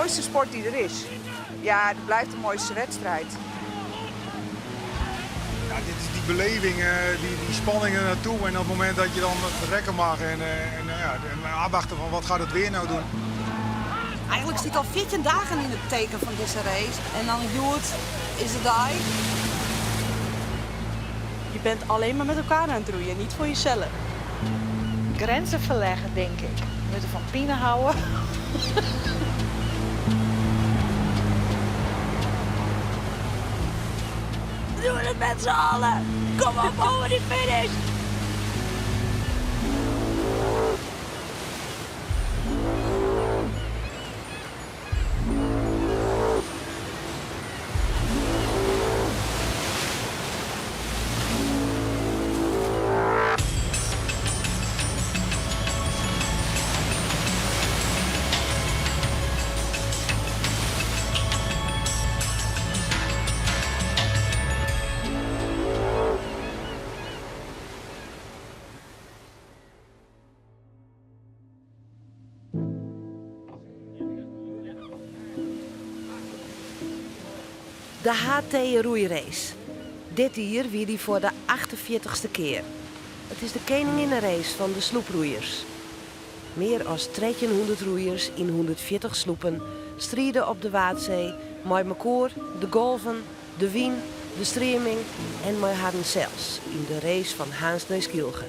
mooiste sport die er is. Ja, het blijft de mooiste wedstrijd. Ja, dit is die beleving, die spanning er naartoe en op het moment dat je dan vertrekken mag en ja, en afwachten van wat gaat het weer nou doen. Eigenlijk zit al 14 dagen in het teken van deze race en dan hjoed is de dag. Je bent alleen maar met elkaar aan het roeien, niet voor jezelf. Grenzen verleggen, denk ik. We moeten van pine houden. We doen het met z'n allen. Kom op over die finish. De HT roeirace. Dit jier wie dy foar de achtenfjirtichste kear. It is de keninginnerace fan de sloeproeiers. Mear as trettjinhûndert roeiers yn hûndertfjirtich sloepen stride op de Waadsee mei mekoar, de golven, de wyn, de streaming en mei harren sels yn de race fan Harns nei Skylge.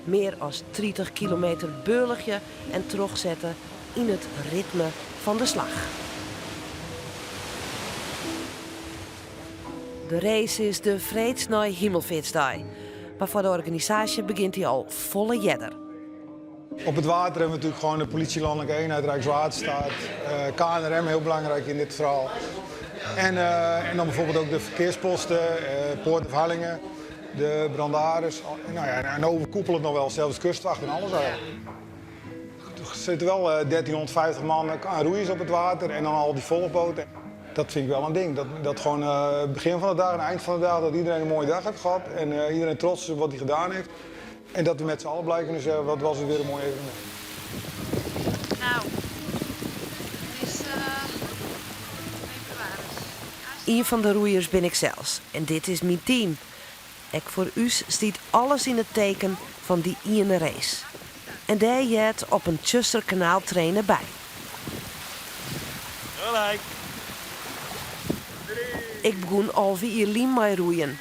Mear as 30 kilometer beuligje en trochsette yn it ritme fan de slach. De race is de freeds nei Himelfeartsdei, mar foar de organisaasje begjint dy al folle earder. Op het water hebben we natuurlijk gewoon de politie landelijke eenheid, Rijkswaterstaat, KNRM heel belangrijk in dit verhaal. En dan bijvoorbeeld ook de verkeersposten, Poort of Harlingen, de brandaris. Nou ja, en overkoepelend nog wel, zelfs kustwacht en alles eigenlijk. Er zitten wel 1350 man aan roeiers op het water en dan al die volgboten. Dat vind ik wel een ding. Dat gewoon begin van de dag en eind van de dag, dat iedereen een mooie dag heeft gehad. En iedereen trots is op wat hij gedaan heeft. En dat we met z'n allen blij kunnen zeggen, wat was het weer een mooi evenement. Nou, het is februari. Een van de roeiers ben ik zelfs. En dit is mijn team. Ek foar ús stiet alles yn it teken fan dy iene race. En dêr heart op in tsjuster kanaal traine by. Gelijk. Ik begûn 11 jier lyn mei roeien.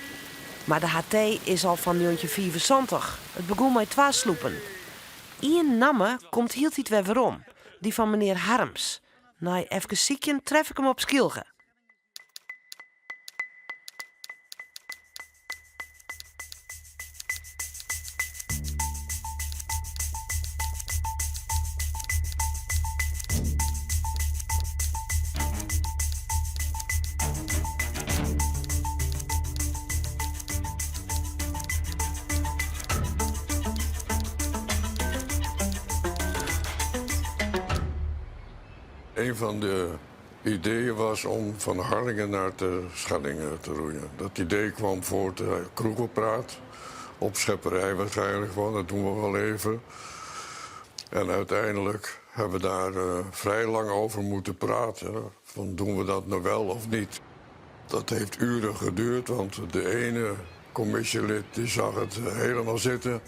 Mar de HT is al fan 1975. It begûn mei twa sloepen. Ien namme komt hieltyd wer werom, dy fan menear Harms. Nei efkes sykjen tref ik him op Skylge. Een van de ideeën was om van Harlingen naar Terschelling te roeien. Dat idee kwam voort uit kroegenpraat. Opschepperij waarschijnlijk gewoon, dat doen we wel even. En uiteindelijk hebben we daar vrij lang over moeten praten. Van doen we dat nou wel of niet? Dat heeft uren geduurd, want de ene commissielid die zag het helemaal zitten.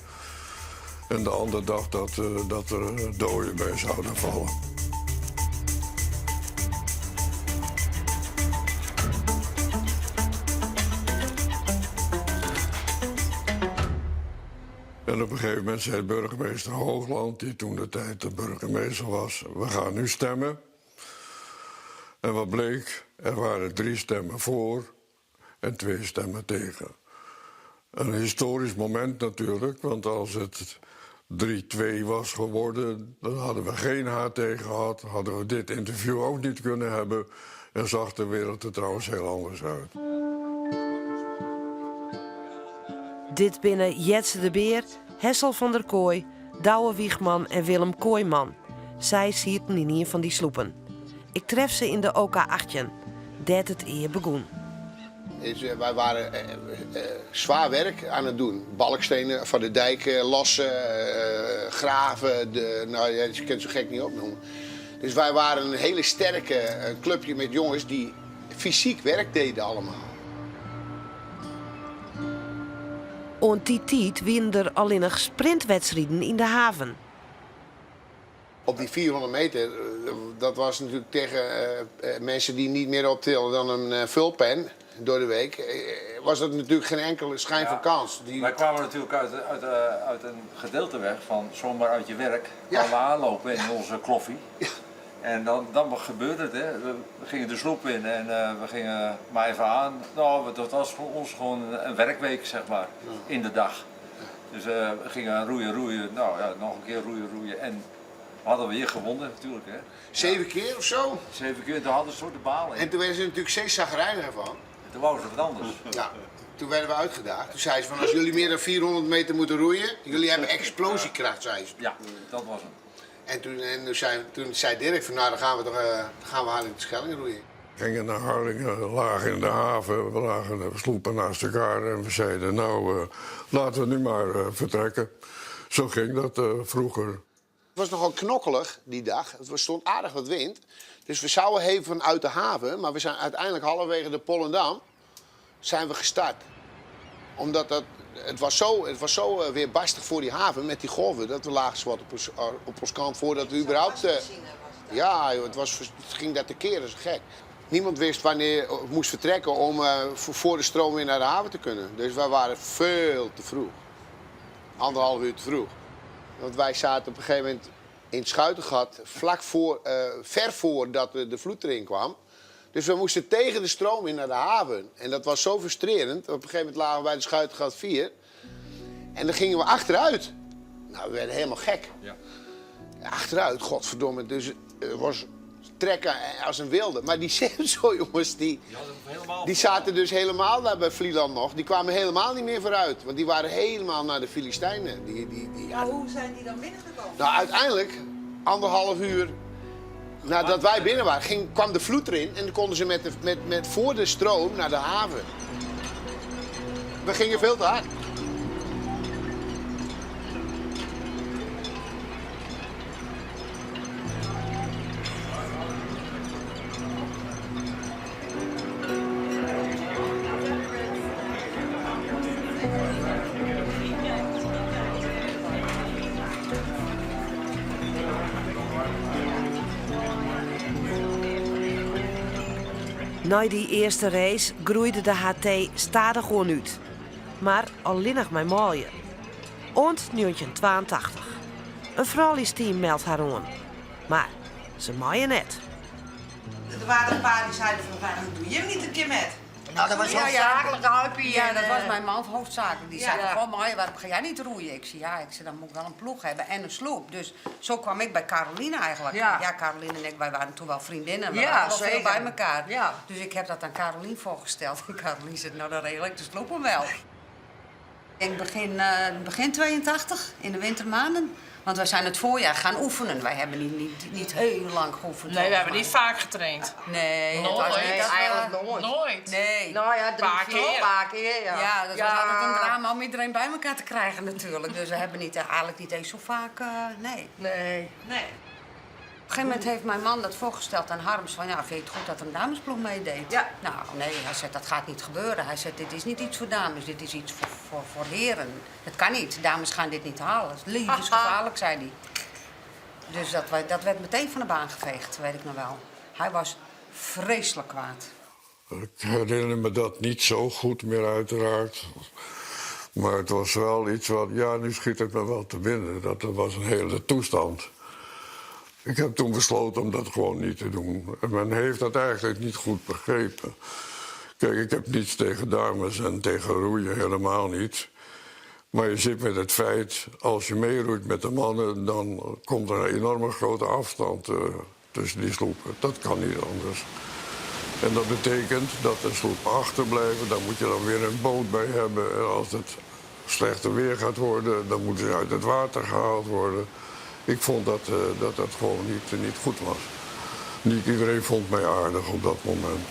En de ander dacht dat er doden bij zouden vallen. En op een gegeven moment zei burgemeester Hoogland, die toen de tijd de burgemeester was, we gaan nu stemmen. En wat bleek? Er waren 3 stemmen voor en 2 stemmen tegen. Een historisch moment natuurlijk, want als het 3-2 was geworden, dan hadden we geen HT gehad, hadden we dit interview ook niet kunnen hebben en zag de wereld er trouwens heel anders uit. Dit binne Jetze de Beer, Hessel van der Kooi, Douwe Wiegman en Willem Kooijman. Sy sieten yn ien fan dy sloepen. Ik tref se yn de OK 18, dêr't it ea begûn. Wij waren zwaar werk aan het doen. Balkstenen van de dijk lossen, graven, de, nou ja, je kunt het zo gek niet opnoemen. Dus wij waren een hele sterke eh, clubje met jongens die fysiek werk deden allemaal. Oant dy tiid wienen der allinnich sprintwedstriden yn de haven. Op die 400 meter, eh, dat was natuurlijk tegen eh, mensen die niet meer optillen dan een vulpen door de week, was dat natuurlijk geen enkele schijn van kans. Die... Wij kwamen natuurlijk uit een gedeelte weg van zomaar uit je werk. Ja. Kwamen we aanlopen in onze kloffie. Ja. En dan gebeurde het, hè. We gingen de sloep in en we gingen maar even aan. Nou, dat was voor ons gewoon een werkweek, zeg maar, in de dag. Dus we gingen roeien, roeien. Nou ja, nog een keer roeien, roeien. En hadden we hier gewonnen natuurlijk, hè. 7 keer of zo? 7 keer, toen hadden ze soort de balen. En toen werden ze natuurlijk steeds chagrijniger van. En toen wouden ze wat anders. Ja, toen werden we uitgedaagd. Toen zei ze van, als jullie meer dan 400 meter moeten roeien, jullie hebben explosiekracht, zei ze. Ja, dat was hem. En toen zei Dirk van, nou dan gaan we toch, gaan we Harlingen de Schelling roeien. We gingen naar Harlingen, lagen in de haven, we lagen de sloepen naast elkaar en we zeiden, nou, laten we nu maar vertrekken. Zo ging dat vroeger. Het was nogal knokkelig die dag. Het stond aardig wat wind. Dus we zouden even uit de haven, maar we zijn uiteindelijk halverwege de Pollendam zijn we gestart. Omdat dat, het was zo, het was zo weerbarstig voor die haven met die golven, dat we lagen zwart op ons kant voordat we überhaupt... ja, joh, het ging daar tekeer, dat is gek. Niemand wist wanneer het moest vertrekken om voor de stroom weer naar de haven te kunnen. Dus wij waren veel te vroeg. 1,5 uur te vroeg. Want wij zaten op een gegeven moment in het Schuitengat, ver voordat de vloed erin kwam. Dus we moesten tegen de stroom in naar de haven. En dat was zo frustrerend. Op een gegeven moment lagen we bij de Schuitengat 4. En dan gingen we achteruit. Nou, we werden helemaal gek. Ja. Achteruit, godverdomme. Dus het was trekken als een wilde. Maar die Zeeuwse jongens, Die hadden het helemaal die zaten dus helemaal daar bij Vlieland nog. Die kwamen helemaal niet meer vooruit. Want die waren helemaal naar de Filistijnen. Maar hoe zijn die dan binnengekomen? Nou, uiteindelijk, 1,5 uur nadat wij binnen waren, kwam de vloed erin. En dan konden ze voor de stroom naar de haven. We gingen veel te hard. Na die eerste race groeide de HT stadig uit. Maar allinnich mei manlju. Oant 1982. Een frouljusteam meldt har oan. Maar se meie net. Er waren een paar die zeiden van, waarom doe je hem niet een keer met? Nou, dat was Ja, ja. hoofdzakelijk Huipie Ja, en, dat was mijn man hoofdzakelijk. Die zei, ja. goh, Marja, waarom ga jij niet roeien? Ik zei, ja, ik zei, dan moet ik wel een ploeg hebben en een sloep. Dus zo kwam ik bij Caroline eigenlijk. Ja. Ja, Caroline en ik, wij waren toen wel vriendinnen. We Ja, waren wel veel zeker. bij elkaar. Ja. Dus ik heb dat aan Caroline voorgesteld. En Caroline zei, nou, dan regel ik de sloepen wel. Ik begin 82, in de wintermaanden. Want wij zijn het voorjaar gaan oefenen. Wij hebben niet heel lang geoefend. Nee, we hebben niet vaak getraind. Nee, dat was Nooit. niet dat we Eigenlijk nooit. Nooit. Nee. Nou ja, drie, Paar vier, keer. paar keer, ja. Ja, dat Ja. was altijd een drama om iedereen bij elkaar te krijgen natuurlijk. Dus we hebben eigenlijk niet eens zo vaak, nee. Nee. Nee. Op een gegeven moment heeft mijn man dat voorgesteld aan Harms. Van, ja, vind je het goed dat er een damesploeg meedeed? Ja. Nou, nee, hij zei, dat gaat niet gebeuren. Hij zei, dit is niet iets voor dames, dit is iets voor heren. Dat kan niet, dames gaan dit niet halen. Het is levensgevaarlijk, zei hij. Dus dat werd meteen van de baan geveegd, weet ik nog wel. Hij was vreselijk kwaad. Ik herinner me dat niet zo goed meer, uiteraard. Maar het was wel iets wat... Ja, nu schiet het me wel te binnen. Dat was een hele toestand. Ik heb toen besloten om dat gewoon niet te doen. En men heeft dat eigenlijk niet goed begrepen. Kijk, ik heb niets tegen dames en tegen roeien, helemaal niet. Maar je zit met het feit, als je meeroeit met de mannen... dan komt er een enorme grote afstand tussen die sloepen. Dat kan niet anders. En dat betekent dat de sloepen achterblijven. Daar moet je dan weer een boot bij hebben. En als het slechter weer gaat worden, dan moeten ze uit het water gehaald worden. Ik vond dat dat gewoon niet goed was. Niet iedereen vond mij aardig op dat moment.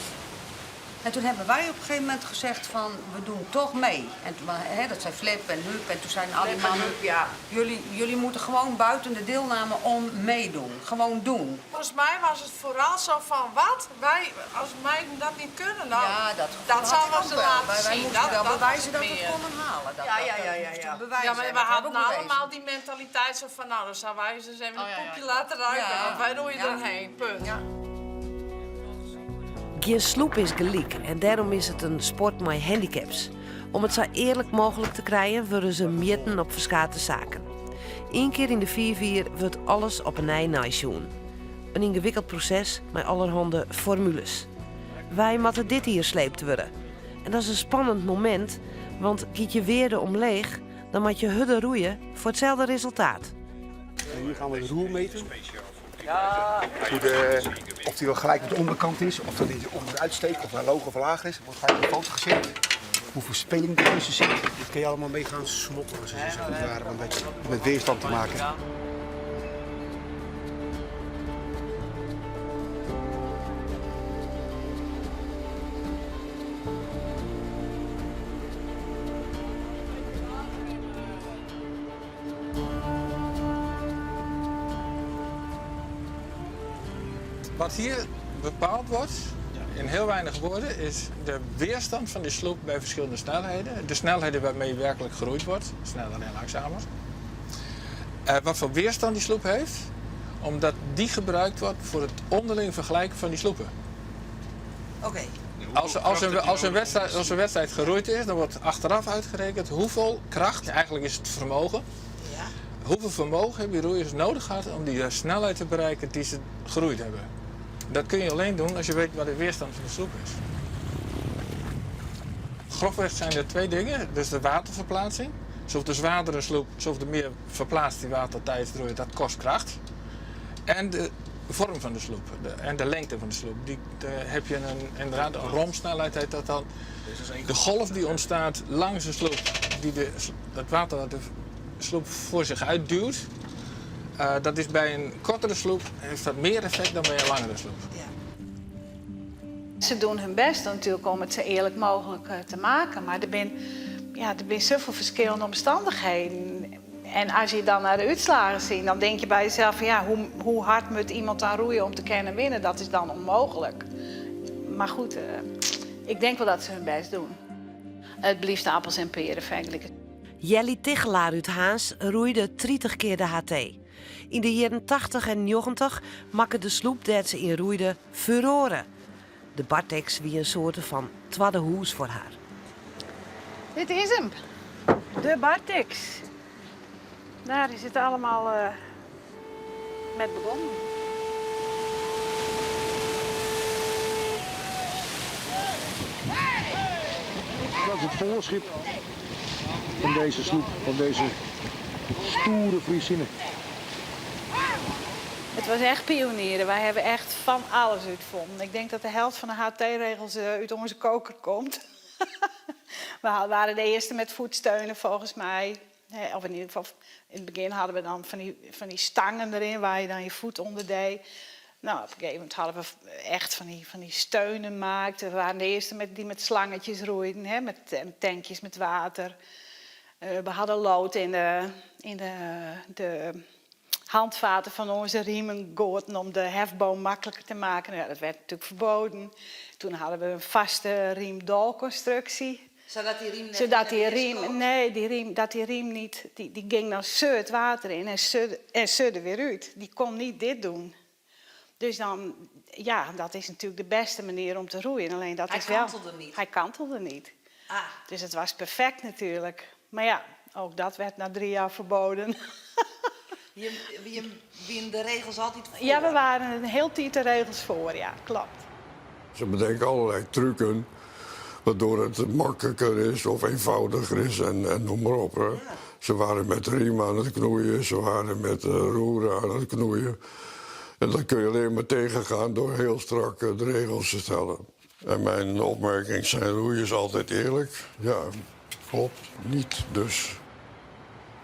En toen hebben wij op een gegeven moment gezegd van, we doen toch mee. En toen, hè, dat zei Flip en Huub en toen zeiden al die Flip en mannen... Huub, ja. jullie, jullie moeten gewoon buiten de deelname om meedoen. Gewoon doen. Volgens mij was het vooral zo van, wat? Wij, als meiden dat niet kunnen, nou, Ja, dat dat had zal ik wel ook ze wel. laten Wij- wij zien. moesten wel was bewijzen het dat we het meer. konden halen. Dat- ja, dat- ja, dat ja, ja, moesten ja. we bewijzen. Ja, maar En we dat hadden hebben we ook allemaal die mentaliteit zo van, nou, dan zouden wij ze eens even een poepje laten ruiken, Ja. want wij roeien Ja. erheen, punt. Gjin sloep is gelyk en dêrom is it in sport mei handicaps. Om it sa earlik mooglik te krijen wurde se mjitten op ferskate saken. Ien kear yn de fiif jier wurdt alles op 'e nij neisjoen. In yngewikkeld proses mei allerhande formules. Wy moatte dit jier sleept wurde. En dat is in spannend momint, want giet je wearde omleech, dan moat je hurder roeie foar itselde resultaat. En hier gaan we het roer meten. Hoe de, of die wel gelijk met de onderkant is, of dat die onder uitsteekt, of hij hoog of laag is. Er wordt gelijk op de foto gezet. Hoeveel speling ertussen zit. Dit kun je allemaal mee gaan smokkelen, zoals je zegt, het ware, om met weerstand te maken. Wat hier bepaald wordt, in heel weinig woorden, is de weerstand van die sloep bij verschillende snelheden. De snelheden waarmee werkelijk geroeid wordt, sneller en langzamer. Wat voor weerstand die sloep heeft, omdat die gebruikt wordt voor het onderling vergelijken van die sloepen. Oké. Als een wedstrijd geroeid is, dan wordt achteraf uitgerekend hoeveel kracht, eigenlijk is het vermogen, hoeveel vermogen hebben die roeiers nodig gehad om die snelheid te bereiken die ze geroeid hebben. Dat kun je alleen doen als je weet wat de weerstand van de sloep is. Grofweg zijn er twee dingen, dus de waterverplaatsing. Zoveel de zwaardere sloep, zoveel meer verplaatst die water tijdens het roeien, dat kost kracht. En de vorm van de sloep en de lengte van de sloep. Die, daar heb je een, inderdaad een romsnelheid, heet dat dan. De golf die ontstaat langs de sloep, die de, het water dat de sloep voor zich uitduwt, dat is bij een kortere sloep, heeft dat meer effect dan bij een langere sloep. Ze doen hun best natuurlijk om het zo eerlijk mogelijk te maken, maar er zijn zoveel verschillende omstandigheden. En als je dan naar de uitslagen ziet, dan denk je bij jezelf van, ja, hoe hard moet iemand dan roeien om te kunnen winnen? Dat is dan onmogelijk. Maar goed, ik denk wel dat ze hun best doen. Het blieft appels en peren, feitelijk. Jelly Tichelaar uit Harns roeide 30 keer de HT. In de jaren 80 en 90 maakte de sloep dat ze in roeide furoren. De Bartex wie een soort van twadde hoes voor haar. Dit is hem, de Bartex. Daar is het allemaal met begonnen. Dat is het voorschip van deze sloep, van deze stoere Friezinne. Het was echt pionieren. Wij hebben echt van alles uitgevonden. Ik denk dat de helft van de H T-regels uit onze koker komt. We waren de eerste met voetsteunen volgens mij. Hè, of in ieder geval, in het begin hadden we dan van die stangen erin waar je dan je voet onder deed. Op een gegeven moment hadden we echt van die steunen gemaakt. We waren de eerste die met slangetjes roeiden, hè, met tankjes met water. We hadden lood in de handvaten van onze riemen goten om de hefboom makkelijker te maken. Dat werd natuurlijk verboden. Toen hadden we een vaste riemdolconstructie. Zodat die riem net Zodat niet die meer riem, schoot? nee, die riem, dat die riem niet, die, die ging dan zo het water in en zo er weer uit. Die kon niet dit doen. Dus dan, ja, dat is natuurlijk de beste manier om te roeien. Alleen dat Hij is wel kantelde niet. Hij kantelde niet. Dus het was perfect natuurlijk. Maar ja, ook dat werd na 3 jaar verboden. Je wint de regels altijd voor? Ja, we waren een heel tijd de regels voor, ja, klopt. Ze bedenken allerlei trucken waardoor het makkelijker is of eenvoudiger is en noem maar op. Hè. Ze waren met riemen aan het knoeien, ze waren met roeren aan het knoeien. En dat kun je alleen maar tegengaan door heel strak de regels te stellen. En mijn opmerking zijn roeiers altijd eerlijk? Ja, klopt niet dus.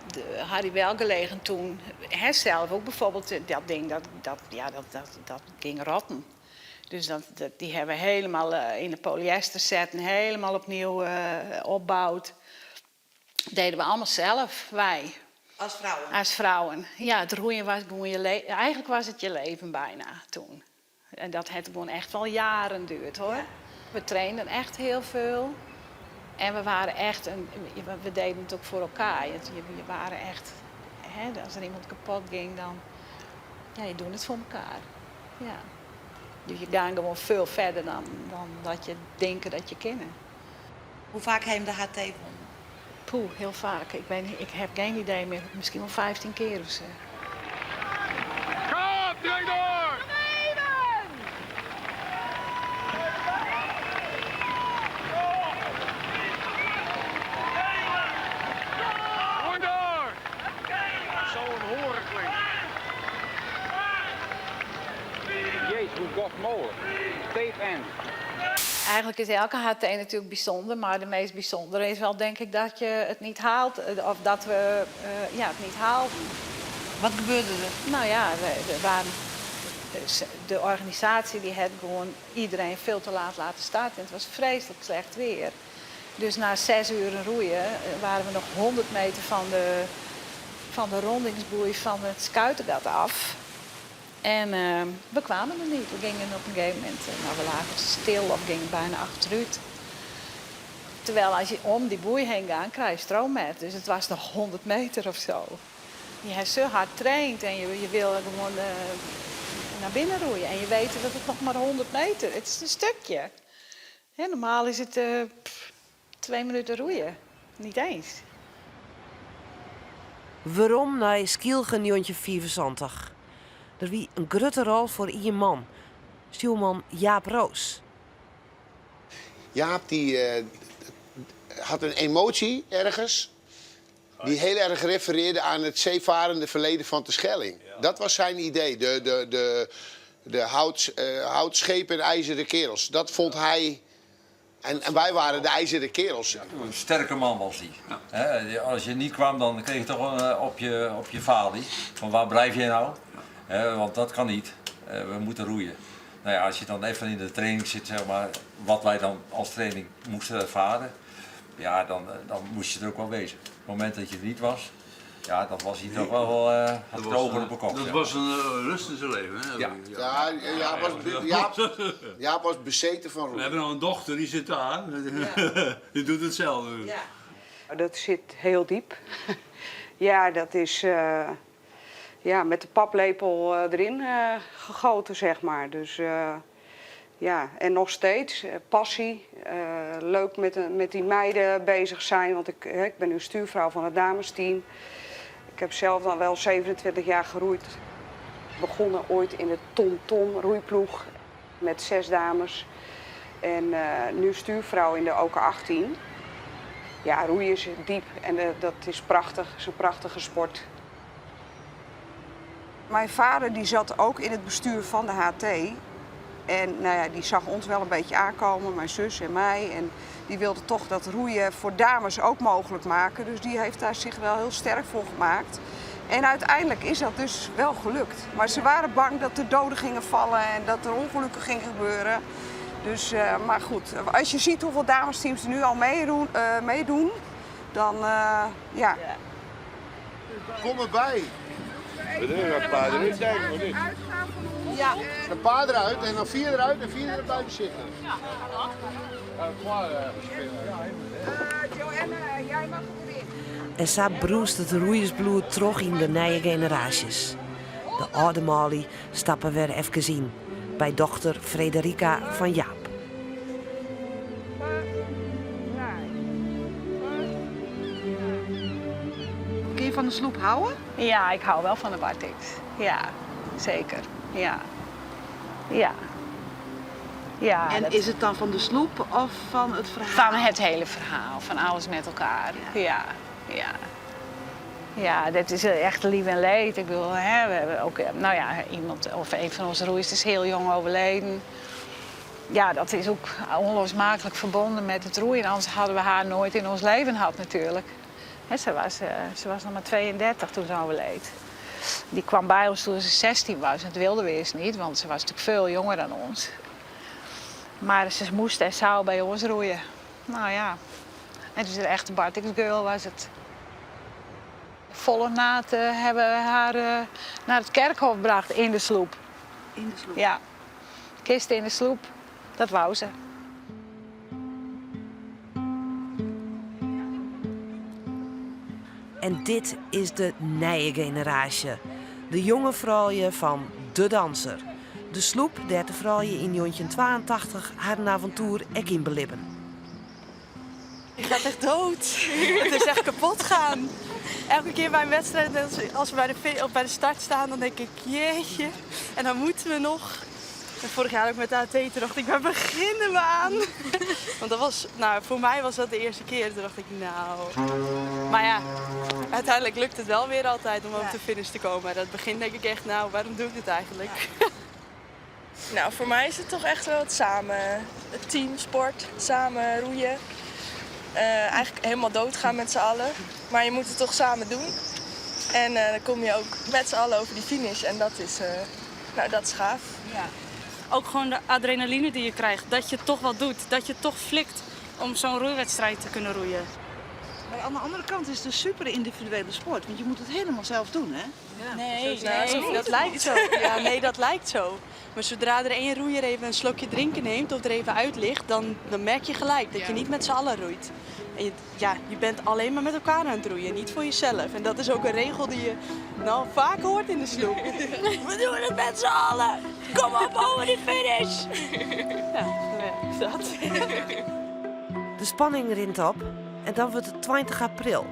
De Harry Welgelegen toen, hè, zelf ook bijvoorbeeld, dat ding, dat ging rotten. Dus dat, die hebben we helemaal in de polyester zetten, helemaal opnieuw opbouwd. Deden we allemaal zelf, wij. Als vrouwen? Als vrouwen. Ja, het roeien was gewoon je leven. Eigenlijk was het je leven bijna toen. En dat het gewoon echt wel jaren duurt hoor. We trainden echt heel veel. En we waren echt een, we deden het ook voor elkaar. Je, je waren echt, hè, als er iemand kapot ging, dan ja, je doet het voor elkaar. Ja. Dus je gaat gewoon veel verder dan, dan dat je denkt dat je kennen. Hoe vaak heb je de HT gewonnen? Poeh, heel vaak. Ik, weet, ik heb geen idee meer. Misschien wel 15 keer of zo. Kom, trek door! Roei door! Zo'n horen klinkt. Jezus, hoe god mogelijk. Tape en. Eigenlijk is elke HT natuurlijk bijzonder, maar de meest bijzondere is wel denk ik dat je het niet haalt, of dat we ja, het niet haalden. Wat gebeurde er? Nou ja, we, waren, de organisatie die had gewoon iedereen veel te laat laten starten. Het was vreselijk slecht weer. Dus na 6 uur roeien waren we nog 100 meter van de rondingsboei van het Skuitengat af. En we kwamen er niet. We gingen op een gegeven moment, nou, we lagen stil of gingen bijna achteruit. Terwijl als je om die boei heen gaat, krijg je stroom met. Dus het was nog 100 meter of zo. Je hebt zo hard traint en je wil gewoon naar binnen roeien. En je weet dat het nog maar 100 meter Het is een stukje. Hè, normaal is het 2 minuten roeien. Niet eens. Werom nei Skylge 1975? Der wie in grutte rol foar ien man, stjoerman Jaap Roos. Jaap die had een emotie ergens die heel erg refereerde aan het zeevarende verleden van Terschelling. Dat was zijn idee, de houtschepen en ijzeren kerels. Dat vond hij... En wij waren de ijzeren kerels. Ja, een sterke man was hij. Ja. Als je niet kwam, dan kreeg je toch een, op je falie. Van waar blijf je nou? Ja. Want dat kan niet. We moeten roeien. Nou ja, als je dan even in de training zit, zeg maar, wat wij dan als training moesten ervaren, ja, dan moest je er ook wel wezen. Op het moment dat je er niet was, ja, dan was hij toch wel, had het ogen op de kop. Dat zeg was een rust in zijn leven, hè? Ja. Ja, Jaap was bezeten van roeien. We hebben nog een dochter, die zit daar. Ja. Die doet hetzelfde. Ja. Dat zit heel diep. Ja, dat is ja, met de paplepel erin gegoten, zeg maar. Dus ja, en nog steeds passie. Leuk met die meiden bezig zijn, want ik ben nu stuurvrouw van het damesteam. Ik heb zelf dan wel 27 jaar geroeid. Begonnen ooit in de Tom-Tom roeiploeg met 6 dames. En nu stuurvrouw in de OK18. Ja, roeien is diep en dat is prachtig. Het is een prachtige sport. Mijn vader die zat ook in het bestuur van de HT. En nou ja, die zag ons wel een beetje aankomen, mijn zus en mij. En die wilde toch dat roeien voor dames ook mogelijk maken. Dus die heeft daar zich wel heel sterk voor gemaakt. En uiteindelijk is dat dus wel gelukt. Maar ze waren bang dat er doden gingen vallen en dat er ongelukken gingen gebeuren. Dus, maar goed, als je ziet hoeveel damesteams er nu al meedoen, dan ja. Kom erbij. We doen er een paar eruit, denk ik, of niet? Ja. Een paar eruit en dan 4 eruit en 4 er blijven zitten. Ja. Joanne, jij mag erin. En sa brûst it roeiersbloed troch yn de nije generaasjes. De âlde manlju stappe wer efkes yn by dochter Frederica fan Jaap. Kun je van de sloep houden? Ja, ik hou wel van de Bartiks. Ja, zeker. Ja. Ja. Ja, en dat... is het dan van de sloep of van het verhaal? Van het hele verhaal, van alles met elkaar. Ja. Ja, ja. Ja, dit is echt lief en leed. Ik bedoel, hè, we hebben ook, nou ja, iemand of een van onze roeiers is heel jong overleden. Ja, dat is ook onlosmakelijk verbonden met het roeien. Anders hadden we haar nooit in ons leven gehad natuurlijk. Hè, ze was nog maar 32 toen ze overleed. Die kwam bij ons toen ze 16 was. En dat wilden we eerst niet, want ze was natuurlijk veel jonger dan ons. Mar se moast en soe by ons roeie. Nou ja, en dus de echte Bartiksgeul was het. Volle naad hebben we haar naar het kerkhof bracht in de sloep. In de sloep? Ja. Kist in de sloep, dat wou ze. En dit is de nije generaasje. De jonge froulju fan De Danser. De sloep dêr't de froulju yn 1982 harren aventoer ek yn belibben. Je gaat echt dood. Het is echt kapot gaan. Elke keer bij een wedstrijd, als we bij de, of bij de start staan, dan denk ik, jeetje. En dan moeten we nog. En vorig jaar ook met de AT, toen dacht ik, waar beginnen we aan? Want dat was, nou, voor mij was dat de eerste keer. Toen dacht ik, nou... Maar ja, uiteindelijk lukt het wel weer altijd om op de finish te komen. Maar dat begin denk ik echt, nou, waarom doe ik dit eigenlijk? Nou, voor mij is het toch echt wel het samen. Het teamsport, samen roeien. Eh, eigenlijk helemaal doodgaan met z'n allen. Maar je moet het toch samen doen. En eh, dan kom je ook met z'n allen over die finish. En dat is, eh, nou, dat is gaaf. Ja. Ook gewoon de adrenaline die je krijgt. Dat je toch wat doet. Dat je toch flikt om zo'n roeiwedstrijd te kunnen roeien. Maar aan de andere kant is het een super individuele sport, want je moet het helemaal zelf doen, hè? Ja, nee, nee, dat lijkt zo. Ja, nee, dat lijkt zo. Maar zodra er één roeier even een slokje drinken neemt of er even uit ligt, dan, dan merk je gelijk dat je niet met z'n allen roeit. En je, ja, je bent alleen maar met elkaar aan het roeien, niet voor jezelf. En dat is ook een regel die je nou vaak hoort in de sloep. We doen het met z'n allen! Kom op, over die finish! Ja, nou ja, dat. De spanning rint op en dan wurdt it 20 april.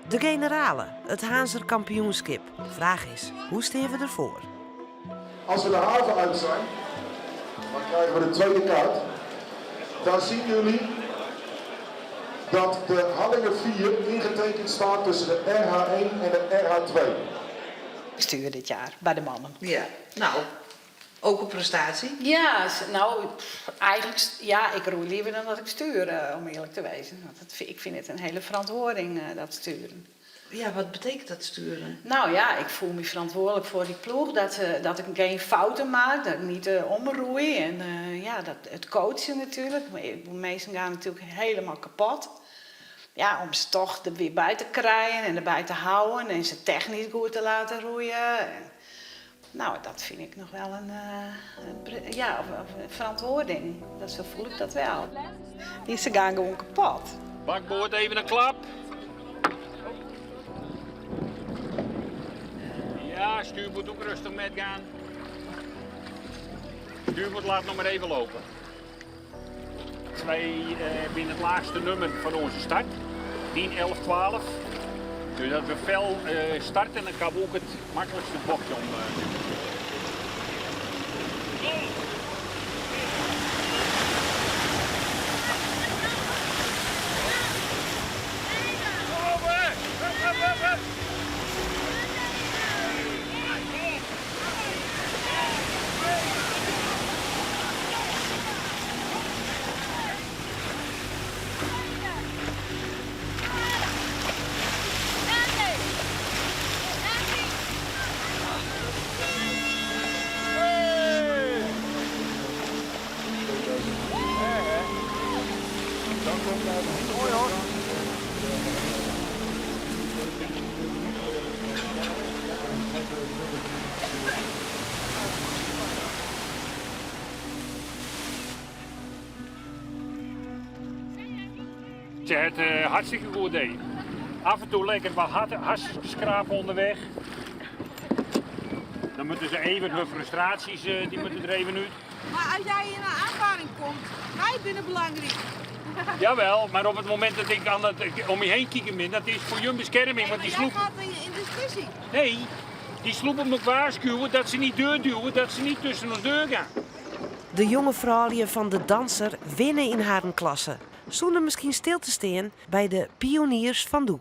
De generale, it Harnzer kampioenskip. De fraach is, hoe steane we derfoar? Als we de haven uit zijn, dan krijgen we de tweede kaart. Daar zien jullie dat de Harlinger 4 ingetekend staat tussen de RH1 en de RH2. Ik stuur dit jaar bij de mannen. Ja, nou, ook een prestatie. Ja, nou, pff, eigenlijk, ja, ik roei liever dan dat ik stuur, om eerlijk te wezen. Want ik vind het een hele verantwoording, dat sturen. Ja, wat betekent dat sturen? Nou ja, ik voel me verantwoordelijk voor die ploeg. Dat ik geen fouten maak, dat ik niet omroei. En ja, dat, het coachen natuurlijk. Maar de meesten gaan natuurlijk helemaal kapot. Ja, om ze toch er weer bij te krijgen en erbij te houden. En ze technisch goed te laten roeien. En, nou, dat vind ik nog wel een ja, of een verantwoording. Dat, zo voel ik dat wel. Die ze gaan gewoon kapot. Bakboord even een klap. Ja, stuurboord ook rustig met gaan. Stuurboord laat nog maar even lopen. Wij binnen het laagste nummer van onze start. 10, 11, 12. Dus dat we fel starten, dan kan we ook het makkelijkste bochtje om. Ze het hartstikke goed deed. Af en toe lekker wat hartschrapen onderweg. Dan moeten ze even hun frustraties, die moeten er even uit. Maar als jij in een aanvaring komt, wij binnen belangrijk. Jawel, maar op het moment dat ik aan dat, ik om je heen kijken ben, dat is voor jullie bescherming. Want die Jij sloep... gaat in discussie. Nee, die sloepen moet waarschuwen dat ze niet deur duwen, dat ze niet tussen ons deur gaan. De jonge froulju fan de Danser winne yn harren klasse. Sûnder miskien stil te stean by de pioniers fan doe.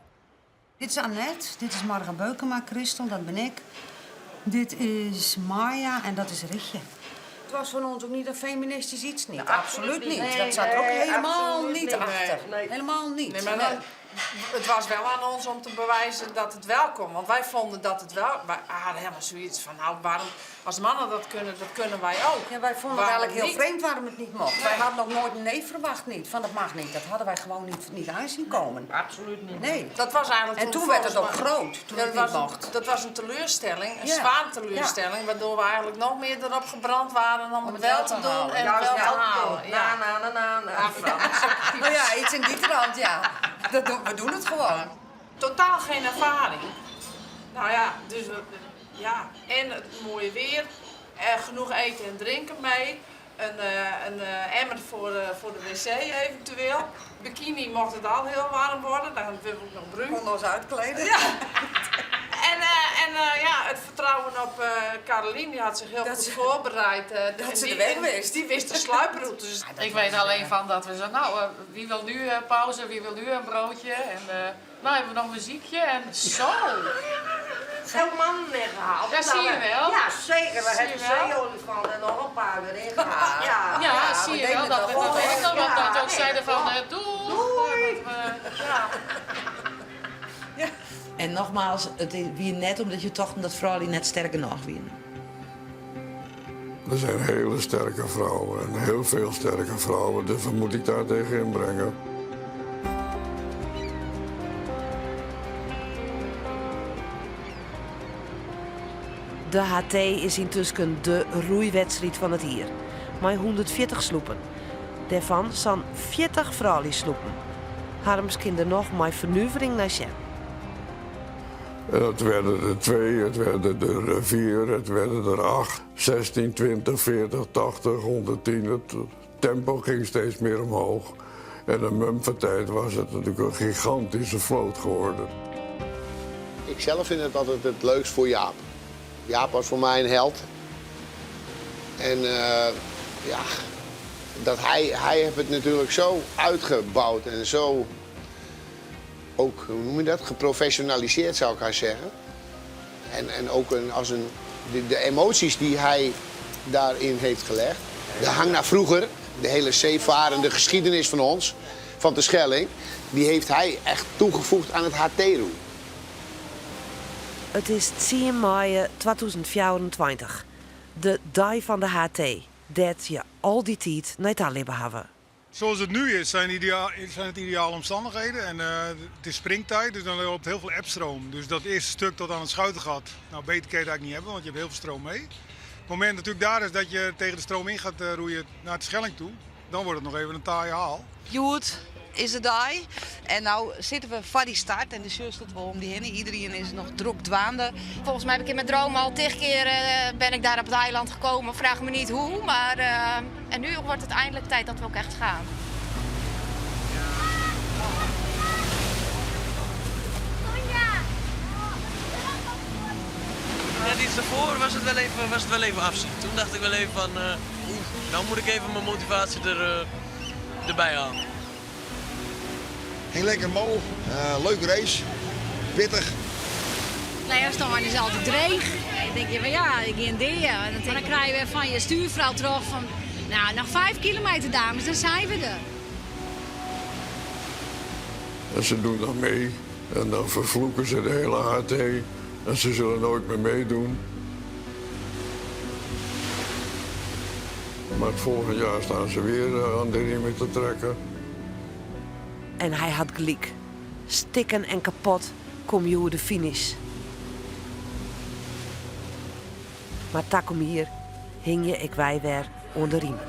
Dit is Annette, dit is Marga Beukema, Christel, dat ben ik. Dit is Maya en dat is Richtje. Het was van ons ook niet een feministisch iets, niet. Nou, absoluut niet. Nee, dat zat er ook nee, helemaal absoluut niet niet. achter. Nee, nee. Helemaal niet. Nee, maar dan Nee. Het was wel aan ons om te bewijzen dat het wel kon. Want wij vonden dat het wel... Wij hadden helemaal zoiets van, nou, waarom, als mannen dat kunnen, dat kunnen wij ook. Ja, wij vonden het Waarom eigenlijk heel niet? vreemd waarom het niet mocht. Wij hadden ook nooit een nee verwacht niet. Van dat mag niet. Dat hadden wij gewoon niet aan zien komen. Absoluut niet. Nee. Dat was eigenlijk En toen werd het ook volgens mij- groot, toen Dat het niet was een- mocht. Dat was een teleurstelling, een Ja. zware teleurstelling, waardoor we eigenlijk nog meer erop gebrand waren om, het wel te doen en het wel te halen. Ja. Na, na, na, na. Ja, Frans. Nou ja, iets in die trant, ja. Dat doen, we doen het gewoon. Totaal geen ervaring. Nou ja, dus we, ja. En het mooie weer, eh, genoeg eten en drinken mee. Een, een emmer voor de wc eventueel. Bikini mocht het al heel warm worden, dan willen we ook nog bruin. Konden ons uitkleden. Ja. En, ja, het vertrouwen op Carolien, die had zich heel goed voorbereid. dat en ze die, de weg en wist. Die wist de sluiproutes. Ik weet alleen van dat we zo, nou, wie wil nu pauze, wie wil nu een broodje? En nou hebben we nog muziekje en zo. Geen man meer gehaald. Ja, zie je wel. Ja, zeker. We Zie hebben je wel. zeeolifant en nog een paar weer ingehaald. Ja, ja, zie je wel. Dat, dat weet ik nog wel. Dat we ook zeiden van, doei. Doei. Dat we, ja. En nogmaals, het is wie net omdat je toch omdat vrouwen net sterker nog winnen. Er zijn hele sterke vrouwen en heel veel sterke vrouwen, dus wat moet ik daar tegen inbrengen? De HT is intussen de roeiwedstrijd van het jaar. Met 140 sloepen. Daarvan zijn 40 vrouwensloepen. Harms kinder nog met vernuvering naar Sjen. En het werden er 2, het werden er 4, het werden er 8, 16, 20, 40, 80, 110. Het tempo ging steeds meer omhoog. En in mum van tijd was het natuurlijk een gigantische vloot geworden. Ik zelf vind het altijd het leukst voor Jaap. Jaap was voor mij een held. En ja, dat hij heeft het natuurlijk zo uitgebouwd en zo ook, hoe noem je dat, geprofessionaliseerd zou ik haar zeggen. En ook een, als een, de, de emoties die hij daarin heeft gelegd. De hang naar vroeger, de hele zeevarende geschiedenis van ons, van de Schelling, die heeft hij echt toegevoegd aan het HT-roeien. Het is 10 mei 2024, de dag van de HT, dat je al die tijd naar het leven hebben. Zoals het nu is, zijn het ideale omstandigheden. En het is springtijd, dus dan loopt heel veel ebstroom. Dus dat eerste stuk tot aan het Schuitengat, beter kun je het eigenlijk niet hebben, want je hebt heel veel stroom mee. Het moment natuurlijk daar is dat je tegen de stroom in gaat roeien naar de Schelling toe, dan wordt het nog even een taaie haal. Joet is de dag en nou zitten we voor die start en de zus dat wel om die heen. Iedereen is nog druk dwaande. Volgens mij heb ik in mijn droom al 10 keer ben ik daar op het eiland gekomen. Vraag me niet hoe, maar en nu wordt het eindelijk tijd dat we ook echt gaan. Net iets daarvoor was het wel even afzien. Toen dacht ik wel even van, oeh, nou moet ik even mijn motivatie erbij halen. Ging lekker mal, leuke race, pittig. Leierstorm is altijd dreig. Dan denk je van ja, ik ga in de. En dan krijg je weer van je stuurvrouw terug van, nou, nog 5 kilometer dames, dan zijn we er. En ze doen dan mee en dan vervloeken ze de hele HT en ze zullen nooit meer meedoen. Maar het volgend jaar staan ze weer aan de riemen te trekken. En hij had gelijk. Stikken en kapot kom je de finish. Maar takom hier hing je ik wij weer onder de riemen.